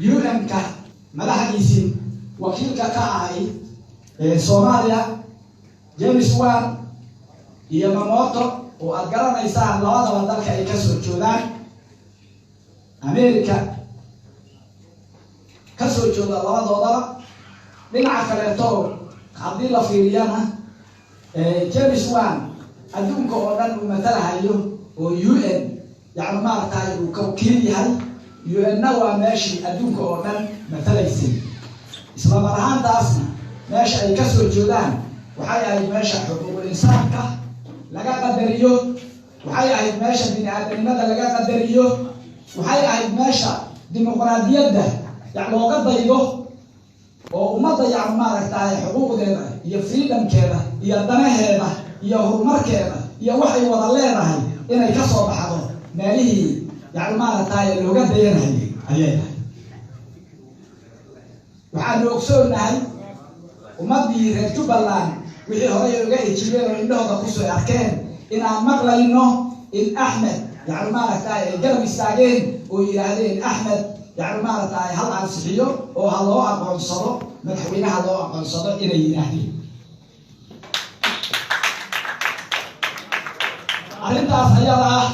UN-ka madaxdiisii wakiilka ka ahay Soomaaliya, James Wan iyo Mamoto, oo aad garanaysaan labadaba dalka ay kasoo joodaan, America kasoo jooda labadoodaba. Dhinaca kaleeto haddii la fiiriyana, James Wan adduunka oo dhan uu matalahayo oo UN yani maaragtay uu ka wakiil yahay. UN-na waa meeshii adduunka oo dhan matalaysay. Isla mar ahaantaasna meesha ay kasoo joodaan waxay ahayd meesha xuquuqul insaanka laga qadariyo, waxay ahayd meesha bini aadanimada laga qadariyo, waxay ahayd meesha dimuqraadiyadda looga daydo oo ummadda yani maaragtay xuquuqdeeda iyo freedomkeeda iyo danaheeda iyo horumarkeeda iyo waxay wada leedahay inay kasoo baxdo, meelihii yani maaragtay looga dayanayay ayay ahayd. Waxaanu ogsoonahay ummaddii reer Jubbaland wixii horay uga ejiyeen oo indhahooda kusoo arkeen, inaan maqlayno in Axmed yani maaragtay ay garab istaageen oo yidhaahdeen Axmed yani maaragtay hal ansixiyo oo ha loo aqoonsado madaxweynaha, loo aqoonsado inay yidhaahdeen. Arrintaas ayada ah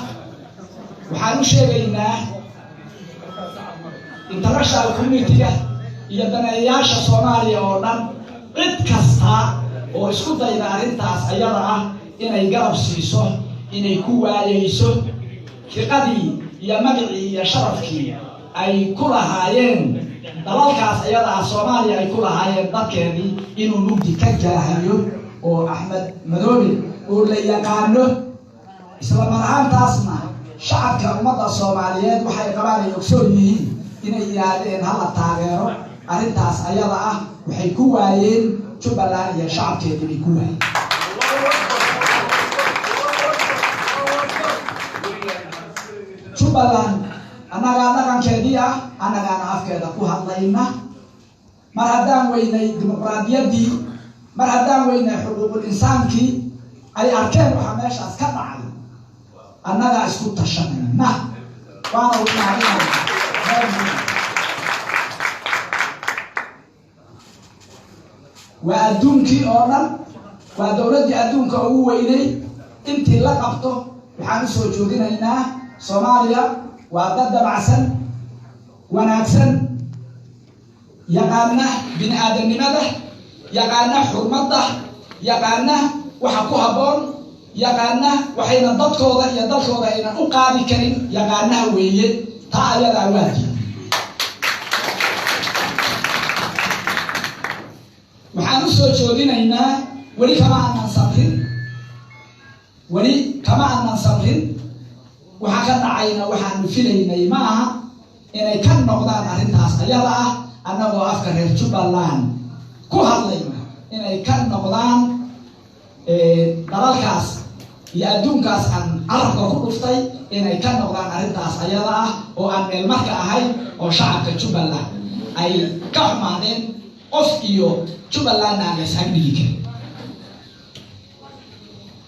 waxaan u sheegaynaa international community-ga iyo daneeyayaasha Soomaaliya oo dhan, cid kasta oo isku dayda arrintaas ayada ah inay garab siiso inay ku waayeyso fiqadii iyo magacii iyo sharafkii ay ku lahaayeen dalalkaas ayada ah Soomaaliya ay ku lahaayeen dadkeedii, inuu mugdi ka jaahayo oo Axmed Madoobe oo la yaqaano, isla mar ahaantaasna shacabka ummadda Soomaaliyeed waxay qabaan ay ogsoon yihiin, inay yidhaahdeen hala taageero arrintaas ayada ah, waxay ku waayeen Jubbaland iyo shacabkeedii bay ku waayeen. Jubbaland annagaa dhaqankeedii ah, annagaana afkeeda ku hadlayna. Mar haddaan weynay dimuqraadiyaddii, mar haddaan weynay xuquuqul insaankii ay arkeen waxaa meeshaas ka dhacay, annagaa isku tashanayna waana winaadinayna. Waa adduunkii oo dhan, waa dowladdii adduunka ugu weynay intii la qabto. Waxaan usoo joodinaynaa Soomaaliya waa dad dabacsan, wanaagsan, yaqaana bini aadamnimada, yaqaana xurmadda, yaqaana waxa ku habboon, yaqaana waxayna dadkooda iyo dalkooda aynan u qaadi karin yaqaanaha weeye. Taa ayadaa waadi waxaan usoo joodinaynaa, weli kama aanan samrin, weli kama aanan samrin. Waxa ka dhacayna waxaanu filaynay ma aha inay ka noqdaan arrintaas ayada ah. Annagoo afka reer Jubbaland ku hadlayna, inay ka noqdaan dalalkaas iyo adduunkaas aan carabka ku dhuftay, inay ka noqdaan arrintaas ayada ah oo aan meel marka ahayn oo shacabka Jubbaland ay ka xumaadeen, qof iyo Jubbalandna aan la is agdhigi karin.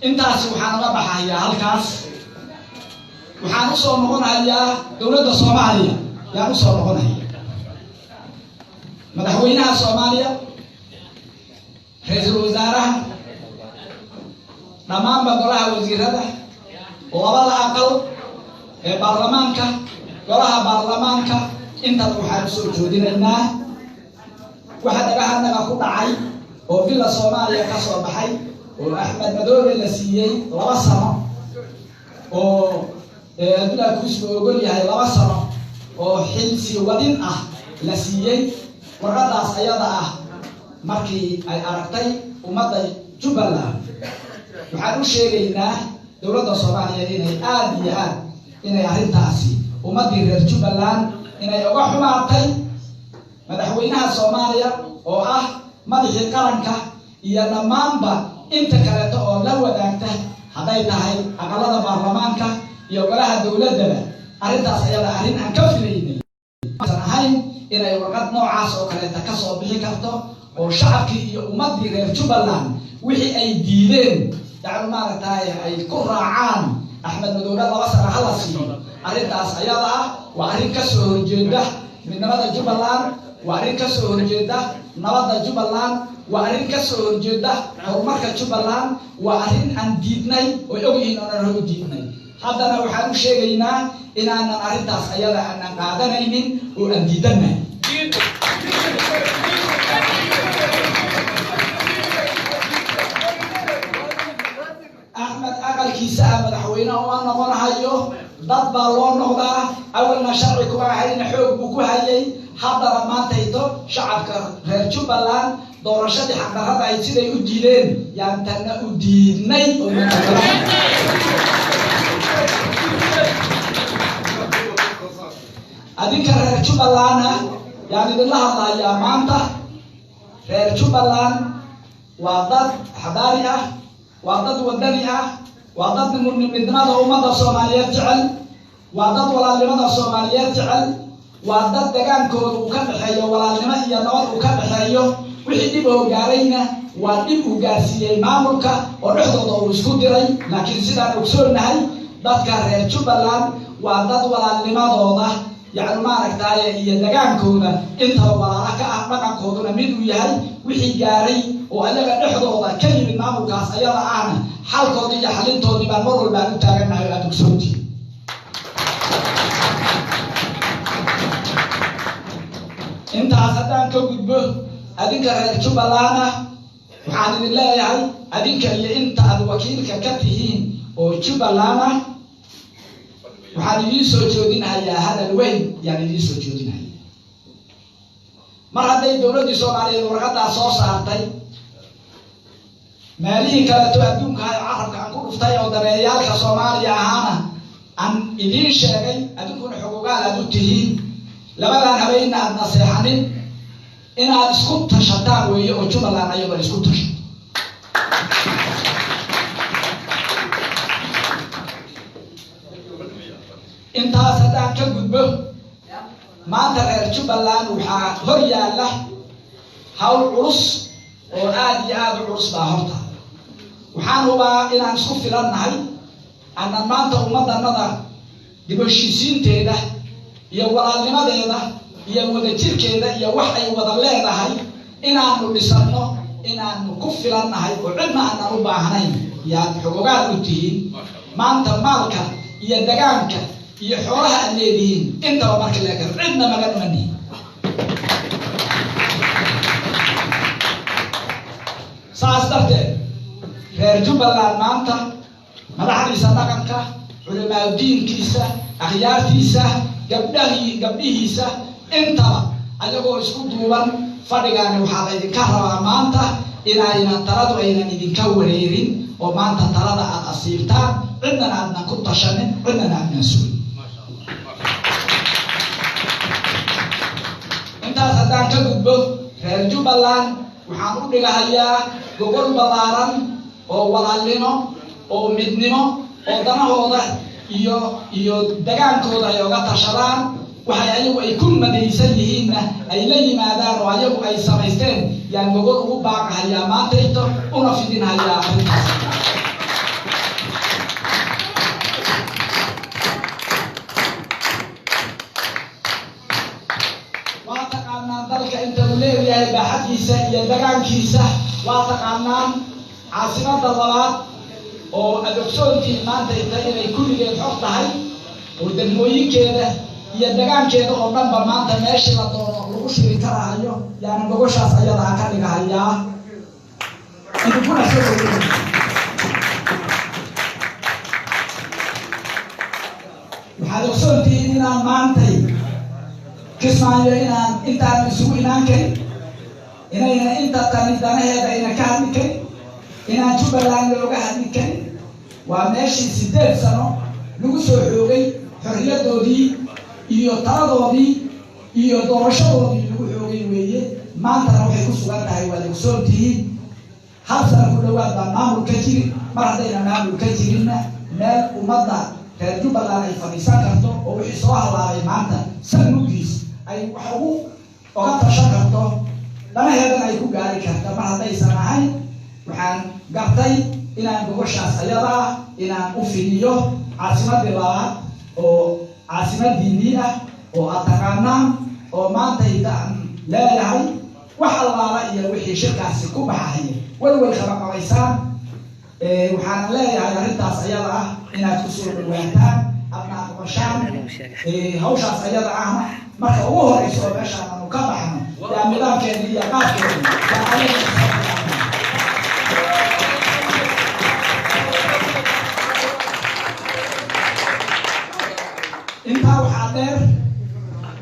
Intaasi waxaan uga baxayaa halkaas. Waxaan usoo noqonayaa dowladda Soomaaliya, yaan usoo noqonaya madaxweynaha Soomaaliya, ra-iisul wasaaraha, dhammaanba golaha wasiirada, labada aqal ee baarlamaanka, golaha baarlamaanka. Intaba waxaan usoo joodinaynaa waxa dhagahanaga ku dhacay oo Villa Soomaaliya ka soo baxay oo Axmed Madoobe la siiyey 2 sano, oo Abdullahi Kuusba ogol yahay 2 sano oo xilsi wadin ah la siiyey. Warqadaas ayada ah markii ay aragtay ummadda Jubbaland, waxaan u sheegaynaa dowladda Soomaaliya inay aada iyo aad inay arrintaasi ummaddii reer Jubbaland inay uga xumaatay. Madaxweynaha Soomaaliya oo ah madaxii qaranka iyo dhammaanba inta kaleeto oo la wadaagta, hadday tahay aqalada baarlamaanka iyo golaha dowladdaba, arrintaas ayada arrin aan ka filaynay san ahayn inay warqad noocaas oo kaleeta kasoo bixi karto oo shacabkii iyo ummaddii reer Jubbaland wixii ay diideen yani maaragtay ay ku raacaan Axmed Madoobe 2 sano hala siiyo. Arrintaas ayada ah waa arrin kasoo horjeeda midnimada Jubbaland, waa arrin ka soo horjeeda nabadda Jubbaland, waa arrin ka soo horjeeda horumarka Jubbaland, waa arrin aan diidnay oo og yihiin oonan hor u diidnay. Haddana waxaan u sheegaynaa inaanan arrintaas ayada aanan qaadanaynin oo aan diidannahay. Axmed aqalkiisa ah madaxweyne uma noqonahayo, dad baa loo noqdaa. Awalna sharci kuma ahayna, xoog buu ku hayay. Haddana maantayto shacabka reer Jubbaland doorashadii xaqdarrada ay siday u diideen yaan tanna u diidnay oo adinka reer Jubbalandna yaan idinla hadlahayaa maanta. Reer Jubbaland waa dad xadaari ah, waa dad wadani ah, waa dad midnimada ummadda Soomaaliyeed jecel, waa dad walaalnimada Soomaaliyeed jecel, waa dad dagaankooda uu ka dhexeeyo walaalnimo iyo nabad uu ka dhexeeyo. Wixii dhib oo gaarayna waa dhib uu gaarsiiyey maamulka oo dhexdooda uu isku diray, laakiin sidaan ogsoonnahay dadka reer Jubbaland waa dad walaalnimadooda yacni maaragtaaye iyo dagaankooda intaba walaala ka ah, dhaqankooduna mid uu yahay. Wixii gaaray oo ayaga dhexdooda ka yimid maamulkaas ayada ahna xalkoodii iyo xalintoodii baan mar walba aan u taagannahay oo aada ogsoontihi. Intaas haddaan ka gudbo, adinka reer Jubbaland ah waxaan idin leeyahay, adinka iyo inta aad wakiilka ka tihiin oo Jubbaland ah, waxaan idiin soo joodinhayaa hadal weyn yaan idiin soo joodinhayaa. Mar hadday dowladdii Soomaaliyeed warqaddaa soo saartay, meelihii kaleeto adduunka ay carabka aan ku dhuftay oo daneeyaalka Soomaaliya ahaana aan idiin sheegay, adinkuna xogogaal aad u tihiin, labadan habeenna aad naseexanin inaad isku tashataan weeye oo Jubbaland ayadoo isku tashato. Intaas haddaan ka gudbo, maanta reer Jubbaland waxaa hor yaalla hawl culus oo aada iyo aada u culus baa horta. Waxaan hubaa inaan isku filan nahay, aanan maanta ummaddanada dib heshiisiinteeda iyo walaalnimadeeda iyo wadajirkeeda iyo wax ay wada leedahay inaanu dhisanno inaanu ku filan nahay oo cidna aanan u baahnayn yaad xogogaal u tihiin. Maanta maalka iyo dagaanka iyo xoolaha aad leedihiin intaba marka la garo cidna magan uma nihin. Saas darteed reer Jubbaland maanta madaxdiisa dhaqanka, culimaadudiinkiisa, akhyaartiisa, gabdhahii gabdhihiisa intaba ayagoo isku duuban fadhigaani waxaa laydinka rabaa maanta inaynan taladu aynan idinka wareerin oo maanta talada aad asiibtaan, cidnana aadnan ku tashanin, cidnana aadnan sugin. Intaas haddaan ka gudbo, reer Jubbaland waxaan u dhigahayaa gogol ballaaran oo walaalnimo oo midnimo oo danahooda iyo dagaankooda ay oga tashadaan, waxay ayagu ay ku madaysan yihiinna ay la yimaadaan oo ayagu ay samaysteen yaan gogol ugu baaqahayaa maantayto una fidinhayaa arrintaas. Waa taqaanaan dalka inta uu leeyahay baaxadiisa iyo dagaankiisa, waa taqaanaan caasimadda labaad oo aad ogsoontihiin maanta inta inay kulligeed xor tahay oo degmooyinkeeda iyo dagaankeeda oo dhanba maanta meeshii la doono lagu shiri karahayo, yaana gogoshaas ayadaa ka dhigahayaa idinkuna soo dhaweynaya. Waxaad ogsoontihiin inaan maantay Kismaayo inaan intaan isugu imaan karin, inayna inta tani danaheeda ayna ka hadli karin, inaan Jubbaland looga hadli karin. Waa meeshii 8 sano lagu soo xoogay xorriyadoodii iyo taladoodii iyo doorashadoodii lagu xoogay weeye. Maantana waxay ku sugan tahay waad ogsoontihiin, 1 sano ku dhawaad baa maamul ka jirin. Mar haddayna maamul ka jirinna meel ummadda reer Jubbaland ay fadhiisan karto oo wixii soo halaabay maanta sanuggiis ay wax ugu oga tashan karto danaheedana ay ku gaari karta mar haddaysan ahayn, waxaan gartay inaan gogoshaas ayada ah inaan u fidiyo caasimadii labaad oo caasimadiinii ah oo aad taqaanaan Oo maanta aan leeyahay, wax allaala iyo wixii shirkaasi ku baxahaya welwel kama qabaysaan. Waxaan leeyahay arrintaas ayada ah inaad kusoo dhawaataan, adna aqbashaan hawshaas ayada ahna. Marka ugu horeyso oo meeshaan aanu ka baxno, yaa nidaamkeeni iyo qaabkeeni yaa ayaga soo bilaabna. Intaa waxaa dheer,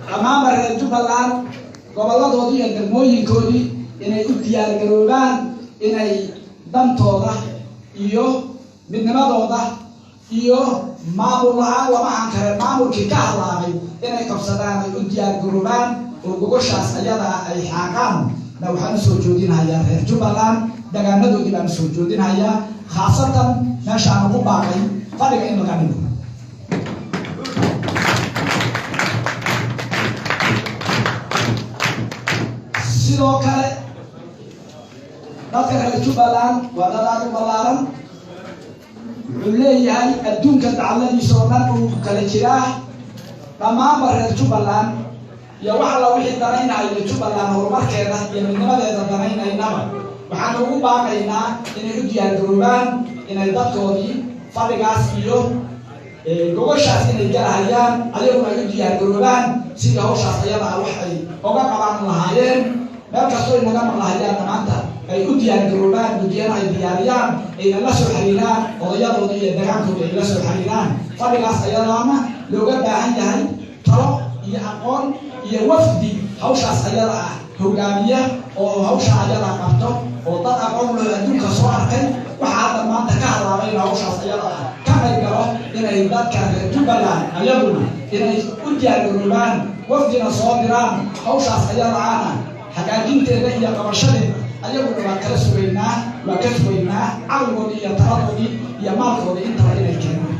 dhammaanba reer Jubbaland goboladoodii iyo degmooyinkoodii inay u diyaargaroobaan inay dantooda iyo midnimadooda iyo maamul la-aan lama ahan kare maamulkii ka hadlaabay inay qabsadaan, ay u diyaargaroobaan oo gogoshaas ayadaa ay xaaqaan na waxaan usoo joodinhayaa reer Jubbaland dagaanadoodii baan usoo joodinhayaa, khaasatan meeshaan ugu baaqay fadhiga in laga dhigo. Sidoo kale dadka reer Jubbaland waa dad aada u ballaaran. Wuxuu leeyahay adduunka dacladiisa oo dhan uu kala jiraa. Dhammaanba reer Jubbaland iyo wax alla wixii danaynayo Jubbaland horumarkeeda iyo midnimadeeda danaynaynaba, waxaan ugu baaqaynaa inay u diyaargaroobaan inay dadkoodii fadhigaas iyo gogoshaas inay galahayaan, ayaguna ay u diyaargaroobaan sidii hawshaas ayada ah wax ay oga qaban lahaayeen. Meel kastoo inaga maqlahayaanna maanta ay u diyaargaroobaan, guddiyana ay diyaariyaan, ayna la soo xiriiraan odayadoodii iyo dagaankoodii ay la soo xiriiraan. Fadhigaas ayadaana looga baahan yahay talo iyo aqoon iyo wafdi hawshaas ayada ah hogaamiya oo hawsha ayada qabto, oo dad aqoon loo adduunka soo arkay waxaa hadda maanta ka hadlaabayna hawshaas ayada ah ka qayb galo. Inay dadka reer Jubbaland ayaguna inay u diyaargaroobaan, wafdina soo diraan, hawshaas ayada ahna hagaajinteeda iyo qabashadeeda ayaguna waa kala sugaynaa, waa ka sugaynaa caqligoodii iyo taladoodii iyo maalkoodii intaba inay keenaan.